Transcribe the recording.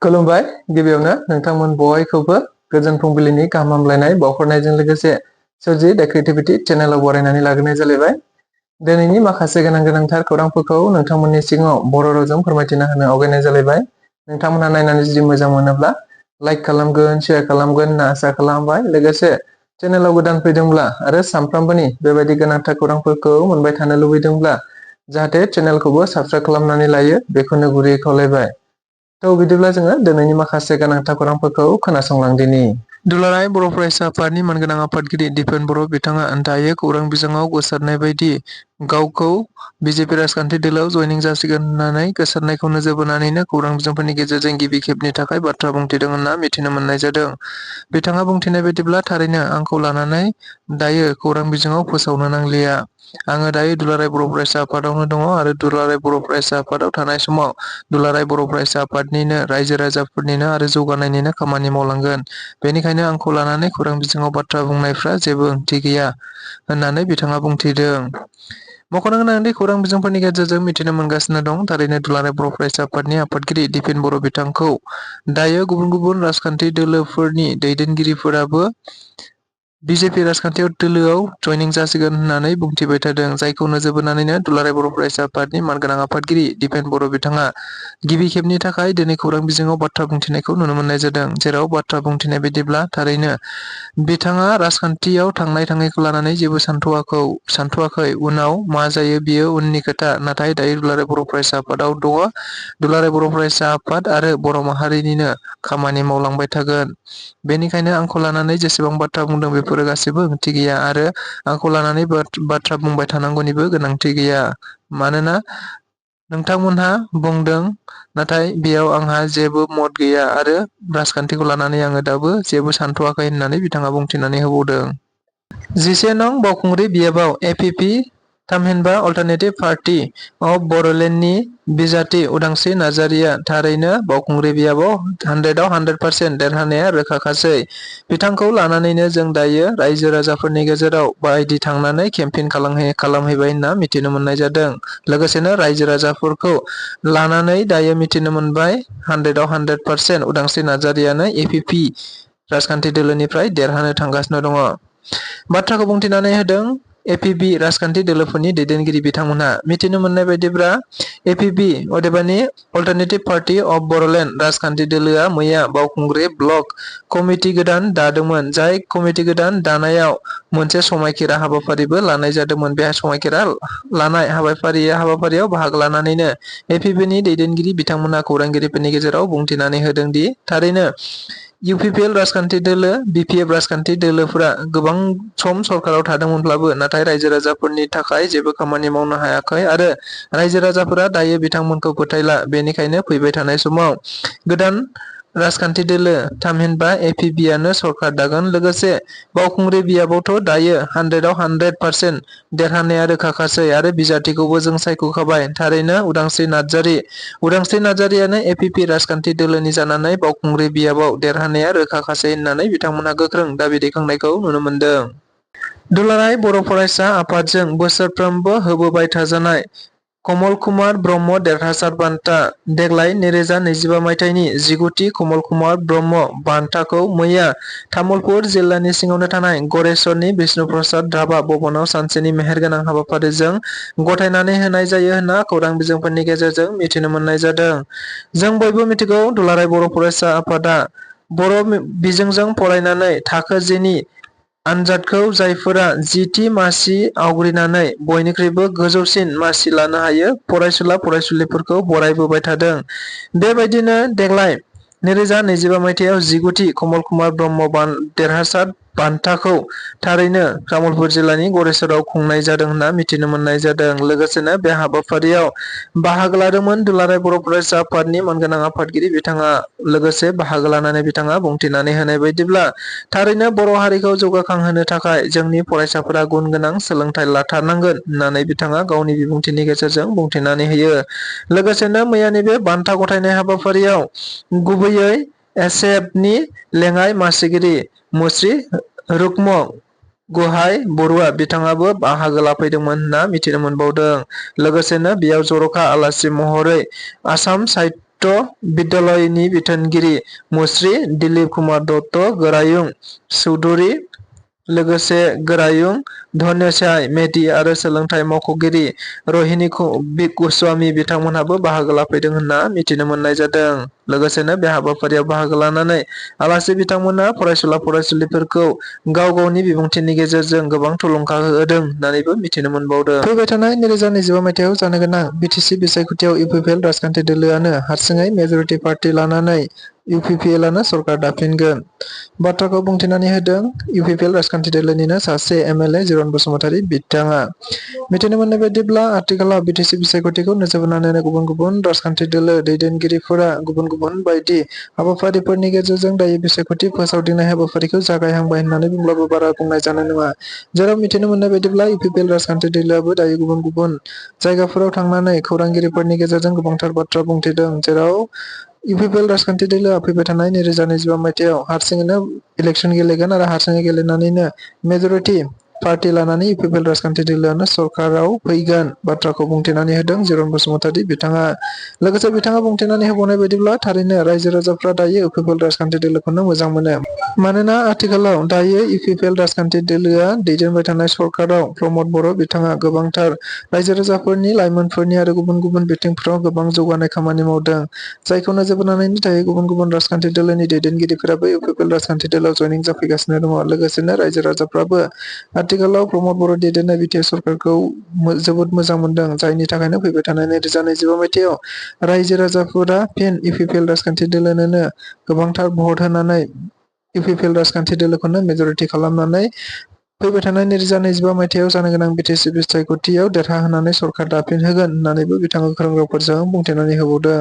खुलुमबाय। गिबियावनो नोंथांमोन बयखौबो गोजोन फुंबिलिनि गाहाम हामलायनाय बावहरनायजों लोगोसे सोरजि द क्रिएटिभिटी चेनेलाव बरायनानै लाग्रोनाय जालायबाय। दिनैनि माखासे गोनांथार खौरांफोरखौ नोंथांमोननि सिगाङाव बर' रावजों फोरमायथिना होनो आवगायनाय जालायबाय। नोंथांमोनहा नायनानै जुदि मोजां मोनोब्ला लाइक खालामगोन, शेयार खालामगोन होनना आसा खालामबाय। लोगोसे चेनेलाव गोदान फैदोंब्ला आरो सानफ्रामबोनि बेबायदि गोनांथार खौरांफोरखौ मोनबाय थानो लुबैदोंब्ला जाहाथे चेनेलखौबो साबस्क्राइब खालामनानै लायो, बेखौनो गुरैयै खावलायबाय। बिदिब्ला जोङो दिनैनि माखासे गोनांथार खौरांफोरखौ खोनासंलांदिनि। दुलाराय बर' फरायसा आफादनि मानगोनां आफादगिरि दिपेन बर' बिथाङा दायो खौरां बिजोङाव गोसारनाय बायदि गावखौ बिजेपि राजखान्थि दोलोआव जयनिं जासिगोन होननानै गोसारनायखौ नोजोर बोनानैनो खौरां बिजोंफोरनि गेजेरजों गिबि खेबनि थाखाय बाथ्रा बुंथिदों होनना मिथिनो मोननाय जादों। बिथाङा बुंथिनाय बायदिब्ला, थारैनो आंखौ लानानै दायो खौरां बिजोङाव फोसावनो नांलिया। आङो दायो दुलाराय बर' फरायसा आफादावनो दङ आरो दुलाराय बर' फरायसा आफादाव थानाय समाव दुलाराय बर' फरायसा आफादनिनो रायजो राजाफोरनिनो आरो जौगानायनिनो खामानि मावलांगोन। बेनिखायनो आंखौ लानानै खौरां बिजोङाव बाथ्रा बुंनायफ्रा जेबो ओंथि गैया होननानै बिथाङा बुंथिदों। मख'नो गोनांदि खौरां बिजोंफोरनि गेजेरजों मिथिनो मोनगासिनो दं, थारैनो दुलाराय बर' फरायसा आफादनि आफादगिरि दिपेन बर' बिथांखौ दायो गुबुन राजखान्थि दोलोफोरनि दैदेनगिरिफोराबो बिजेपि राजखान्थि दोलोआव जयनिं जासिगोन होननानै बुंथिबाय थादों। जायखौ नोजोर बोनानैनो दुलाराय बर' फरायसा आफादनि मानगोनां आफादगिरि दिपेन बर' बिथाङा गिबि खेबनि थाखाय दिनै खौरां बिजोङाव बाथ्रा बुंथिनायखौ नुनो मोननाय जादों। जेराव बाथ्रा बुंथिनाय बायदिब्ला, थारैनो बिथाङा राजखान्थियाव थाङैखौ लानानै जेबो सानथ'वाखै। उनाव मा जायो बियो उननि खोथा। नाथाय दायो दुलाराय बर' फरायसा आफादाव दङ। दुलाराय बर' फरायसा आफाद आरो बर' माहारिनिनो खामानि मावलांबाय थागोन। बेनिखायनो आंखौ लानानै जेसेबां बाथ्रा बुंदों बेफोरो गासैबो ओंथि गैया आरो आंखौ लानानै बाथ्रा बुंबाय थानांगौनिबो गोनांथि गैया। मानोना नोंथांमोनहा बुंदों, नाथाय बेयाव आंहा जेबो मत गैया आरो राजखान्थिखौ लानानै आङो दाबो जेबो सानथ'वाखै होननानै बिथाङा बुंथिनानै होबावदों। 11 नं बावखुंग्रि बियाबाव एपिपि थामहिनबा अल्टारनेटिभ पार्टी अफ बर'लेण्डनि बिजाथि उदांस्रि नार्जारिया थारैनो बावखुंग्रि बियाबाव 100 आव 100% देरहानाया रोखाखासै। बिथांखौ लानानैनो जों दायो रायजो राजाफोरनि गेजेराव बायदि थांनानै केम्पेइन खालामहैबाय होनना मिथिनो मोननाय जादों। लोगोसेनो रायजो राजाफोरखौ लानानै दायो मिथिनो मोनबाय 100 आव 100% उदांस्रि नार्जारियानो एपिपि राजखान्थि दोलोनिफ्राय देरहानो थांगासिनो दङ। बाथ्राखौ बुंथिनानै होदों एपिपि राजखान्थि दोलोफोरनि दैदेनगिरि बिथांमोनहा। मिथिनो मोननाय बायदिब्ला एपिपि अदेबानि अल्टारनेटिभ पार्टी अफ बर'लेण्ड राजखान्थि दोलोआ मैया बावखुंग्रि ब्लक कमिटि गोदान दादोंमोन। जाय कमिटि गोदान दानायाव मोनसे समायखिरा हाबाफारिबो लानाय जादोंमोन। बे समायखिरा लानाय हाबाफारियाव बाहागो लानानैनो एपिपिनि दैदेनगिरि बिथांमोना खौरांगिरिफोरनि गेजेराव बुंथिनानै होदों दि, थारैनो इउपिपिएल राजखान्थि दोलो, बिपिएफ राजखान्थि दोलोफोरा गोबां सम सरकाराव थादोंमोनब्लाबो नाथाय रायजो राजाफोरनि थाखाय जेबो खामानि मावनो हायाखै आरो रायजो राजाफोरा दायो बिथांमोनखौ फोथायला। बेनिखायनो फैबाय थानाय समाव गोदान राजखान्थि दोलो थामहिनबा एपिपिआनो सरकार दागोन। लोगोसे बावखुंग्रि बियाबावथ' दायो 100 आव 100% देरहानाया रोखाखासै आरो बिजाथिखौबो जों सायख'खाबाय। थारैनो उदांस्रि नार्जारियानो एपिपि राजखान्थि दोलोनि जानानै बावखुंग्रि बियाबाव देरहानाया रोखाखासै होननानै बिथांमोनहा गोख्रों दाबि दैखांनायखौ नुनो मोनदों। दुलाराय बर' फरायसा आफादजों बोसोरफ्रोमबो होबोबाय थाजानाय कमल कुमार ब्रह्म देरहासार बान्था। देग्लाय 2025 मायथाइनि 19थि कमल कुमार ब्रह्म बान्थाखौ मैया तामुलपुर जिल्लानि सिङावनो थानाय गरेस्वरनि बिष्णु प्रसाद राभा भवनाव सानसेनि मेहेरगोनां हाबाफारिजों गथायनानै होनाय जायो होनना खौरां बिजोंफोरनि गेजेरजों मिथिनो मोननाय जादों। जों बयबो मिथिगौ, दुलाराय बर' फरायसा आफादा बर' बिजोंजों फरायनानै थाखो 10 नि आनजादखौ जायफोरा 10थि मासि आवग्रिनानै बयनिख्रुइबो गोजौसिन मासि लानो हायो, फरायसुला फरायसुलिफोरखौ बरायबोबाय थादों। बेबायदिनो देग्लाय 2025 मायथाइयाव 19थि कमल कुमार ब्रह्म देरहासार बान्थाखौ थारैनो तामुलपुर जिल्लानि गरेस्वराव खुंनाय जादों होनना मिथिनो मोननाय जादों। लोगोसेनो बे हाबाफारियाव बाहागो लादोंमोन दुलाराय बर' फरायसा आफादनि मानगोनां आफादगिरि बिथाङा। लोगोसे बाहागो लानानै बिथाङा बुंथिनानै होनाय बायदिब्ला, थारैनो बर' हारिखौ जौगाखांहोनो थाखाय जोंनि फरायसाफोरा गुन गोनां सोलोंथाइ लाथारनांगोन होननानै बिथाङा गावनि बिबुंथिनि गेजेरजों बुंथिनानै होयो। लोगोसेनो मैयानि बे बान्था गथायनाय हाबाफारियाव गुबैयै एसएफनि लेङाइ मासिगिरि मुस्रि रुक्म गहाय बरुवा बिथाङाबो बाहागो लाफैदोंमोन होनना मिथिनो मोनबावदों। लोगोसेनो बेयाव जर'खा आलासि महरै आसाम उच्च बिद्यालयनि बिथोनगिरि मुश्री दिलीप कुमार दत्त, गोरायुं चौधुरी, लोगोसे गोरायुं धन्यसाय मेधि आरो सोलोंथाइ मावख'गिरि रहिनी गस्वामी बिथांमोनहाबो बाहागो लाफैदों होनना मिथिनो मोननाय जादों। लोगोसेनो बे हाबाफारियाव बाहागो लानानै आलासि बिथांमोना फरायसुला फरायसुलिफोरखौ गाव गावनि बिबुंथिनि गेजेरजों गोबां थुलुंगा होदों होननानैबो मिथिनो मोनबावदों। फैबाय थानाय 2025 मायथाइयाव जानो गोनां बिटिसि बिसायख'थियाव इउपिपिएल राजखान्थि दोलोआनो हारसिङै मेजरिटि पार्टी लानानै इउपिपिएलआनो सरकार दाफिनगोन बाथ्राखौ बुंथिनानै होदों इउपिपिएल राजखान्थि दोलोनिनो सासे एमएलए जिरन बसुमतारी बिथाङा। मिथिनो मोननाय बायदिब्ला आथिखालाव बिटिसि बिसायख'थिखौ नोजोर बोनानै गुबुन गुबुन राजखान्थि दोलो दैदेनगिरिफोरा गुबुन गुबुन बायदि हाबाफारिफोरनि गेजेरजों दायो बिसायख'थि फोसावदिंनाय हाबाफारिखौ जागायहांबाय होननानै बुंब्लाबो बारा बुंनाय जानाय नङा। जेराव मिथिनो मोननाय बायदिब्ला इउपिपिएल राजखान्थि दोलोआबो दायो गुबुन गुबुन जायगाफोराव थांनानै खौरांगिरिफोरनि गेजेरजों गोबांथार बाथ्रा बुंथिदों। जेराव इउपिपिएल राजखान्थि दोलोआ फैबाय थानाय 2025 मायथाइयाव हारसिङैनो इलेक्सन गेलेगोन आरो हारसिङै गेलेनानैनो मेजरिटि पार्टी लानानै इउपिपिएल राजखान्थि दोलोआनो सरकाराव फैगोन बाथ्राखौ बुंथिनानै होदों जिरन बसुमतारी बिथाङा। लोगोसे बिथाङा बुंथिनानै होबावनाय बायदिब्ला थारैनो रायजो राजाफ्रा दायो इउपिपिएल राजखान्थि दोलोखौनो मोजां मोनो। मानोना आथिखालाव दायो इउपिपिएल राजखान्थि दोलोआ दैदेनबाय थानाय सरकाराव प्रमद बर' बिथाङा गोबांथार रायजो राजाफोरनि लाइमोनफोरनि आरो गुबुन गुबुन बिथिंफोराव गोबां जौगानाय खामानि मावदों। जायखौ नोजोर बोनानैनो दायो गुबुन गुबुन राजखान्थि दोलोनि दैदेनगिरिफोराबो इउपिपिएल राजखान्थि दोलोआव जयनिं जाफैगासिनो दङ। लोगोसेनो रायजो राजाफ्राबो आथिखालाव प्रमद बर' दैदेननाय बिटिआर सरकारखौ जोबोद मोजां मोनदों। जायनि थाखायनो फैबाय थानाय 2025 मायथाइयाव रायजो राजाफोरा फिन इउपिपिएल राजखान्थि दोलोनोनो गोबांथार भट होनानै इउपिपिएल राजखान्थि दोलोखौनो मेजरिटि खालामनानै फैबाय थानाय 2025 मायथाइयाव जानो गोनां बिटिसि बिसायख'थियाव देरहाहोनानै सरकार दाफिनहोगोन होननानैबो बिथाङा गोख्रों रावफोरजों बुंथिनानै होबावदों।